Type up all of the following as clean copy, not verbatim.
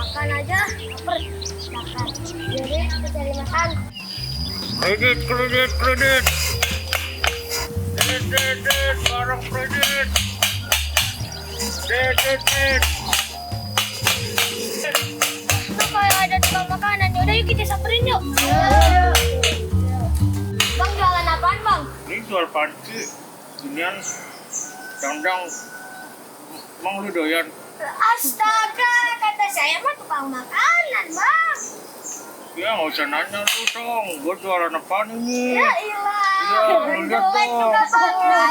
makan aja, lapar. Makan. Jadi kita cari makan. Kredit, kredit, kredit. Kredit, barang kredit. Kredit. Itu kayak ada tukang makanan. Yaudah yuk kita samperin yuk. Bang jualan apaan bang? Ini jual panci. Ginian, dangdang. Emang lu doyan? Astaga, kata saya mah tukang makanan bang. Ya nggak usah nanya lu dong. Gue jualan apaan ini? Ya ilah. Iya, lihat Jelek dong. juga bang ya.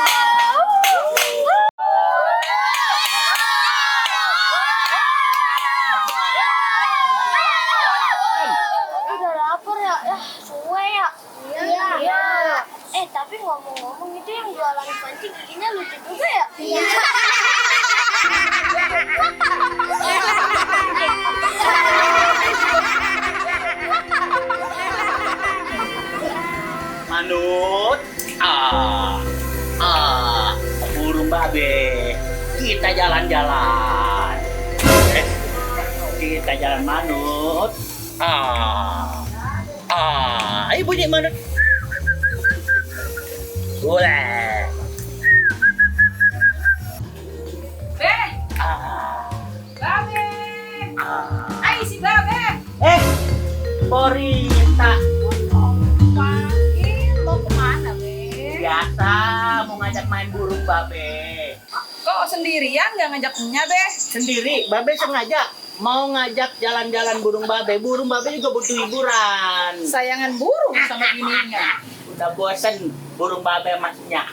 Udah lapar ya? Suwe ya? Iya. Tapi ngomong-ngomong itu yang jualan panci giginya lucu juga ya? Iya. Manut, burung babe, kita jalan-jalan. Kita jalan manut. Ayo bunyi manut. Boleh. Babe. Ay, si Babe. Porita. Panggil mau kemana, Be? Biasa mau ngajak main burung babe. Kok sendirian nggak ngajaknya, Be? Sendiri, babe sengaja mau ngajak jalan-jalan burung babe. Burung babe juga butuh hiburan. Sayangan burung sama bininya. Udah bosen burung babe masnya.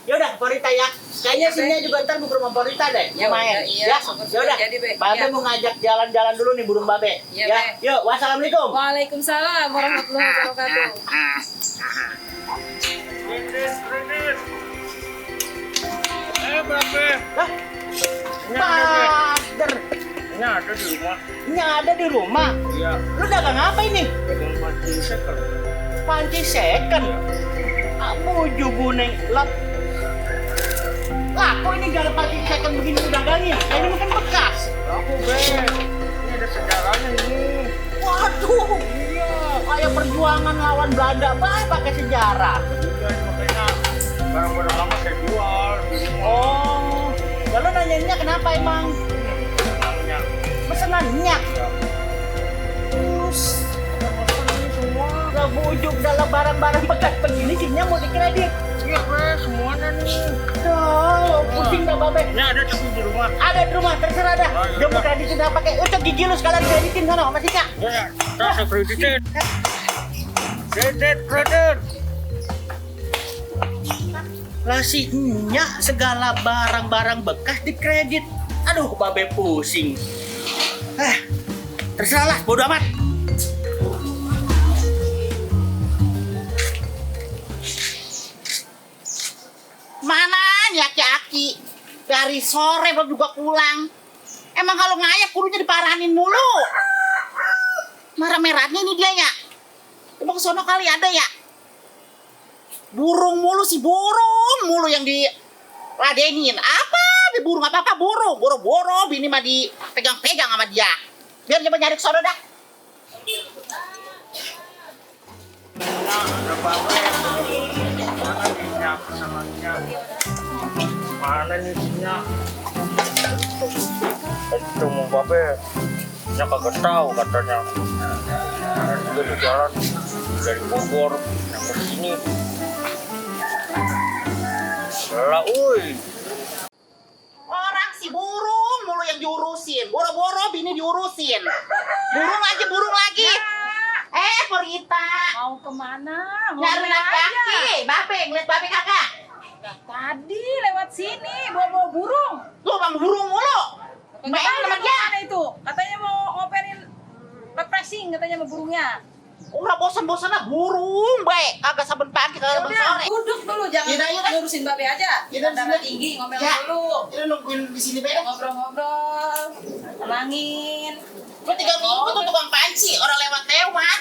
Yaudah, Porita ya. Kayaknya sini juga ntar mau ke rumah Porita deh. Ya main. udah, iya, Ya, syukur-syukur yaudah. jadi, Be. Babe Ya. mau ngajak jalan-jalan dulu nih burung babe. Iya, Ya, Be. yuk. Wassalamualaikum. Waalaikumsalam warahmatullahi wabarakatuh. Kredit. Babe. Lah, Ini ada, Be. Pader. Ini ada di rumah. Ini ada di rumah. Iya. Lu dagang apa ini? Dagang panci second. Panci second. Kamu jubuneng lap. Lah, kok ini jalan panci second begini lu dagangin? Ini mungkin bekas. Aku, Be. Ini ada sejarahnya ini. Waduh, iya, kayak perjuangan lawan Belanda, pakai sejarah. Iya, ini makanya barang-barang lama saya jual. Oh, lalu nanyainnya kenapa emang? Namanya. Pesenannya. Ya. Terus, Pesan ini semua. udah bujuk dalam barang-barang bekas begini, sihnya mau dikredit. Iya, Be. Semuanya nih. Duh, pusing dah babe. Ini ada tapi di rumah. Ada di rumah, terserah dah. Oh, Dia mau yaudah. kreditin apa kayak, udah gigi lu sekalian kreditin sana sama Sika. Ya, saya kreditin. Kredit. Lah si nyak segala barang-barang bekas dikredit. Aduh, babe pusing. Terserah lah, bodo amat. Mana nih aki-aki? Dari sore belum juga pulang. Emang kalau ngayak kudunya diparanin mulu. Merah-merahnya ini dia ya. Coba ke sono kali ada ya. Burung mulu sih, burung mulu yang diladenin. Apa? Di burung apa-apa burung. Boro-boro bini mah dipegang-pegang sama dia. Biar coba nyari ke sono dah. Nah, ada babe. Mana minyak sama minyak? Mana nih minyak? Itu mau babe. Minyak kagak tahu katanya. Karena juga di jalan dari Bogor sampai sini. Lah, uy. Orang si burung mulu yang diurusin. Boro-boro bini diurusin. Burung lagi. Porita. Mau kemana? Nyari laki-laki. Babe, ngeliat babe kagak? Tadi lewat sini bawa burung. Lu bang burung mulu. Nggak Main tahu sama dia dia. kemana itu. Katanya mau ngoperin refreshing katanya sama burungnya. Udah bosan-bosan lah burung baik. Kagak saben pagi, kagak saben sore. Duduk dulu jangan Yaudah. ngurusin babe aja. Yaudah, Darah sini. tinggi ngomel Ya. dulu. Ini nungguin di sini beda. Ngobrol-ngobrol. Tenangin. Lu 3 minggu tuh tukang panci, orang lewat.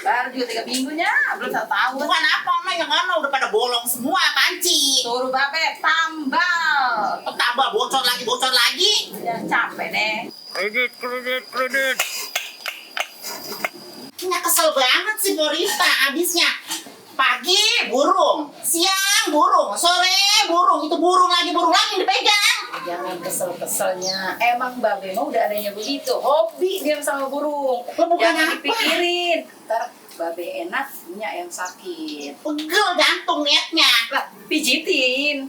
Baru juga 3 minggunya, belum 1 tahun. Bukan apa, nah yang mana udah pada bolong semua panci. Suruh babe tambal. Tambah bocor lagi. Ya capek deh. Kredit. Nggak kesel banget sih Porita abisnya. Pagi burung, siang burung, sore burung, itu burung lagi yang dipegang. Jangan kesel-keselnya. Emang Mbak Be mah udah adanya begitu. Hobi dia sama burung. Lo bukan Jangan apa? dipikirin. Ntar Mbak Be enak, Nya yang sakit. Pegel jantung niatnya. Lah, pijitin.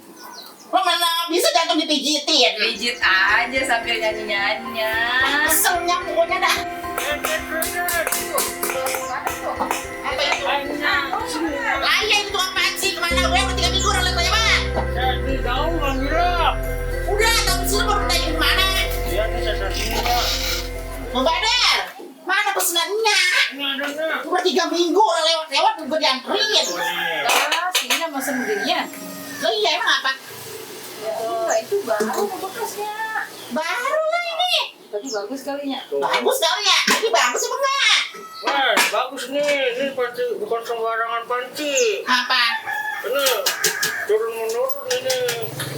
Lo mana bisa jantung dipijitin? Pijit aja sambil nyanyi-nyanyi. Keselnya pokoknya dah. Apa itu? Laya itu tukang panci kemana? Gue udah 3 minggu udah liat banyak banget. Saya tahu Bang Ira. Udah, tahun sini baru tanya kemana? Iya nih saya sini Pak. Mau Badar, mana pesenannya? Ini adanya. Udah 3 minggu udah lewat gue dianterin. Ah, sini sama sendirinya. Lo iya emang apa? Ya, itu baru bekasnya. Baru lah ini. Tadi bagus kalinya. Bagus kali ya? Ini bagus apa enggak? Wah, bagus nih. Ini panci bukan sembarangan panci. Apa? Ini turun menurun ini.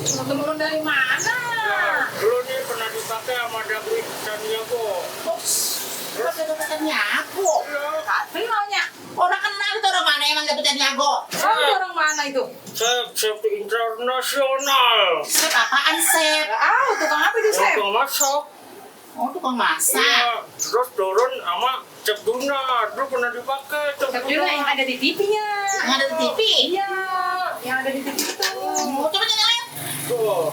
Temen dari mana? Nah, dulu nih pernah dipakai sama David Sandiago. Terus ada katanya aku. Finalnya. Orang kenal itu orang mana emang dapet Niago? Oh, orang mana itu? Safety internasional. Sep apaan Sep? Ah, tukang apa itu, Sep? Untuk masuk. Oh tukang masak. Iya, terus turun sama Cep Duna. Dulu pernah dipakai Cep Tapi yang ada di TV-nya. Yang ada di TV? Iya, yang ada di TV itu. Oh, coba nyalain. Tuh,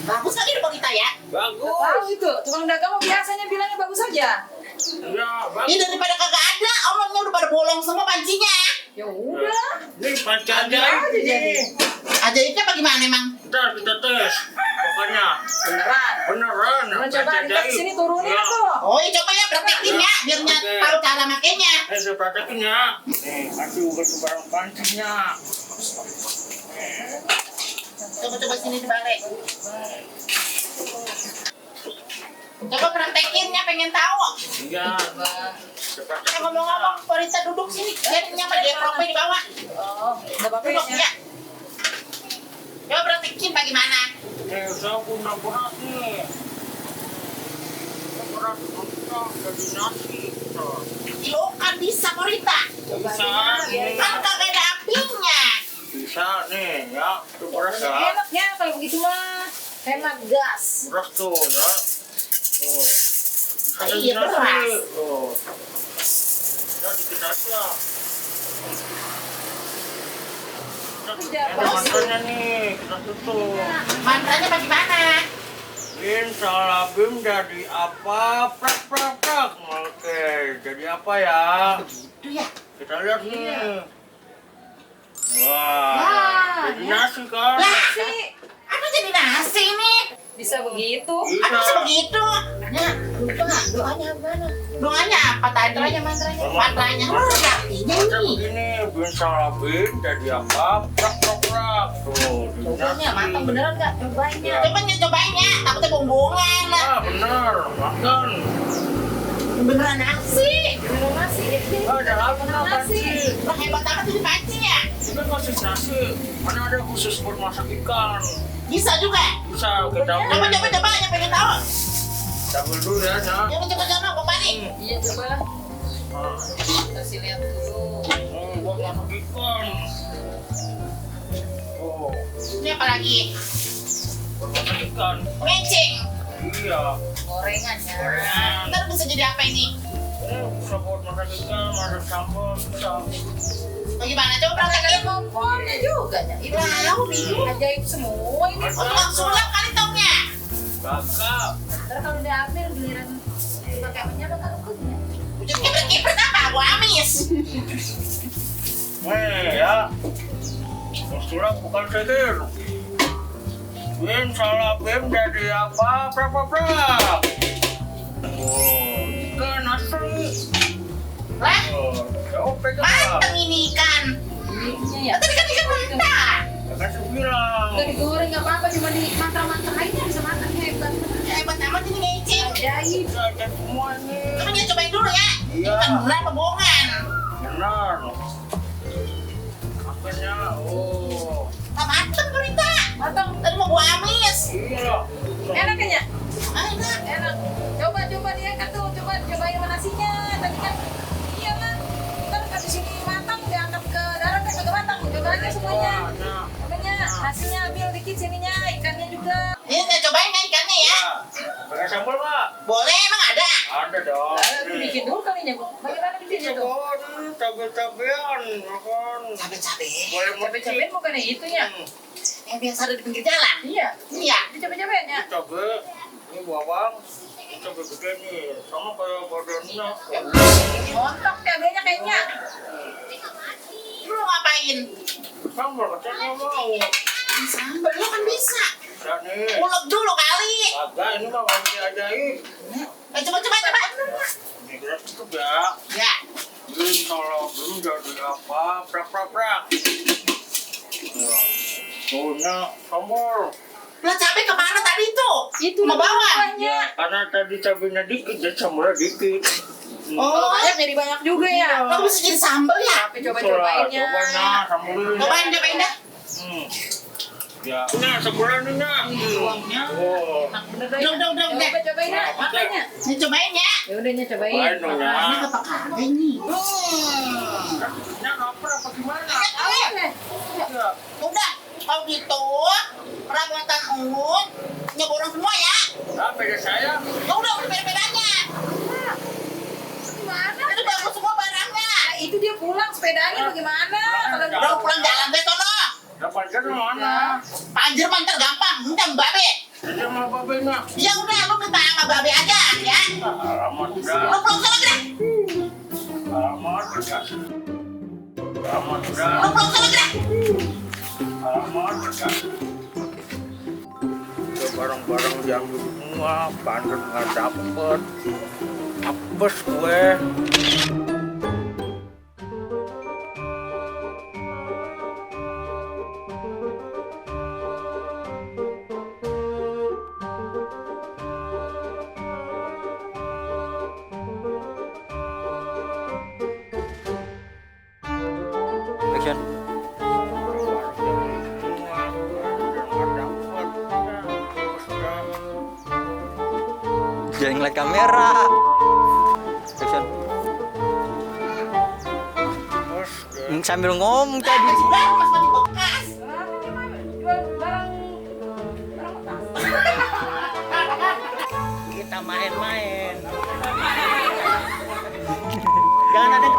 Bagus kali di kita ya. Tahu bagus. itu, tukang dagang mah biasanya bilangnya bagus aja. Iya, bagus. Ini daripada kagak ada, omongnya udah pada bolong semua pancinya. Ya udah. Ini panci Ada ajaib aja jadi. nih. Ajaibnya bagaimana emang? Ntar kita tes. Pokoknya Beneran. beneran. Nah, coba panci kita ajaib. sini turunin Ya. tuh. Oh iya coba ya praktekin ya, biar Nya Oke. tahu cara makainya. Saya praktekin ya. Nih, kasih ugal sembarang pancinya. Coba-coba sini dibalik. Coba praktekinnya, pengen tahu. Iya. Eh ngomong-ngomong, Porita duduk sini, jadinya apa dia prope di bawah. Oh, enggak apa-apa Duduk ya. ya. Coba praktekin bagaimana? Saya punya berat nih. Berat untuk jadi nasi. Tuh. Dilokan bisa Porita. Bisa nih. Kan kagak ada apinya. Bisa nih ya. Itu beras ya. Enaknya kalau begitu mah hemat gas. Beras tuh ya. Tuh. Bisa jadi Iya, nasi. beras. Tuh. Ya dikit aja. Tidak, Ini mantranya nih, kita tutup. Mantranya bagaimana? Bin salabim jadi apa? Prak prak prak. Oke, jadi apa ya? Itu ya. Kita lihat nih. Wah, Wah, jadi ya. nasi kan? Lah, Sih, apa jadi nasi ini? bisa begitu. Apa bisa Bisa. begitu? Nah, lupa doanya mana? Doanya apa tadi? Mantranya. Mantranya kan ada artinya Baca nih. begini, bin salabim jadi apa? Prak prak prak. Tuh, jadi Cobanya nasi. matang beneran nggak? Cobainnya. Cobain ya, takutnya bohongan lah. Ah, benar, makan. Beneran nasi. Beneran nasi. Ada apa Beneran nasi. panci? Wah hebat amat ini panci ya. Ini kan masih nasi. Mana ada khusus buat masak ikan? Bisa juga. Bisa kita Coba, yang pengen tahu. Double dulu ya, Nak. Coba, Bapak nih. Iya, coba lah. Ah, Kasih lihat dulu. buat masak ikan. Oh, Ini apa lagi? buat masak ikan. Ngeceng. Iya. Gorengannya. Gorengan. Ntar bisa jadi apa ini? Ini bisa buat masak ikan, masak sambal, bisa. Bagaimana? Coba Ada praktekin. kompornya juga ya. Itu Tahu bingung. ajaib semua ini. Oh, tukang sulap kali taunya. Kakak. Ntar kalau diambil giliran pakai minyak bakal kekutnya. Wujud kipret apa? Aku amis. Nih ya. Sulap bukan sihir. Bin salabim jadi apa? Prak prak prak. Oh, ikan asli. Lah, Oh, jauh pegang. manteng ini ikan. Minyak ya. Tadi kan ikan mentah. Ya kan saya bilang. Udah digoreng nggak apa-apa, cuma di mantra-mantra aja bisa matang hebat. Hebat amat ini ngeceng. Ajaib. Bisa ada semua ini. Coba dia cobain dulu ya. Iya. Ikan beneran apa bohongan? Benar. Makannya, oh. Tak mateng Porita. Matang. Tadi mau gua amis. Iya. Enak kayaknya. Enak. Enak. Coba diangkat tuh, cobain sama nasinya. Nasinya ambil dikit sininya, ikannya juga. Ini nggak cobain kan ikannya ya? Pakai sambal nggak? Boleh, emang ada. Ada dong. Lalu bikin dulu kalinya, Bu. Bagaimana bikinnya tuh? Coba cabai-cabean, makan. Cabe-cabe. Boleh Cabai-cabai bukannya itunya. Yang biasa ada di pinggir jalan. Iya. Iya. Itu cabai-cabainya. Cabai, ini bawang, ini cabai gede nih, sama kayak badannya. Montok cabainya kayaknya. Lu ngapain? Sambal katanya mau. Sambal lo kan bisa. Bisa nih. Ulek dulu kali. Agak ini mah masih ajaib. Coba. Ini berat cukup ya. Ya. Belum kalau belum jadi apa, prak. Tuhnya sambal. Lah cabe kemana tadi tuh? Itu Sama bawang. banyak. Karena tadi cabenya dikit, jadi sambalnya dikit. Kalau banyak jadi banyak juga ya. Lo bisa jadi sambal ya? Tapi coba-cobainnya. Cobain nah, sambalnya. Cobain dah. Ya, nah sebulan ini nah. Oh, Bener dah. Udah. Coba-cobain ya. Makanya. Ini cobain ya. Ya udah cobain. cobain dong ya. Ini apa kagak ini? Nah, lapar apa gimana? Ya. Udah, kalau gitu perabotan Uut nyeborong semua ya. Nah, beda saya. Udah beda-bedanya. Gimana? Itu bagus semua barangnya. Itu dia pulang sepedanya bagaimana? Kalau Udah lu pulang jalan deh sono. Dapat kan mana? Panjer mah ntar gampang, minta Mbak Babe. Jadi sama babe nak. Ya udah lu minta sama Mbak Babe aja ya. Alamat Lu udah. pulang sana gede. Alamat udah. Alamat udah. Lu pulang sana gede. Alamat udah. Itu barang-barang diambil semua, bandar nggak dapet. Apes gue. Action. Jangan ngeliat kamera. Action. Sambil ngomong tadi. Udah, mas mati bekas. jual barang bekas. Kita main-main. Jangan ada.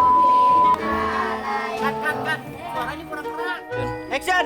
Kat. Suaranya kurang keras. Action.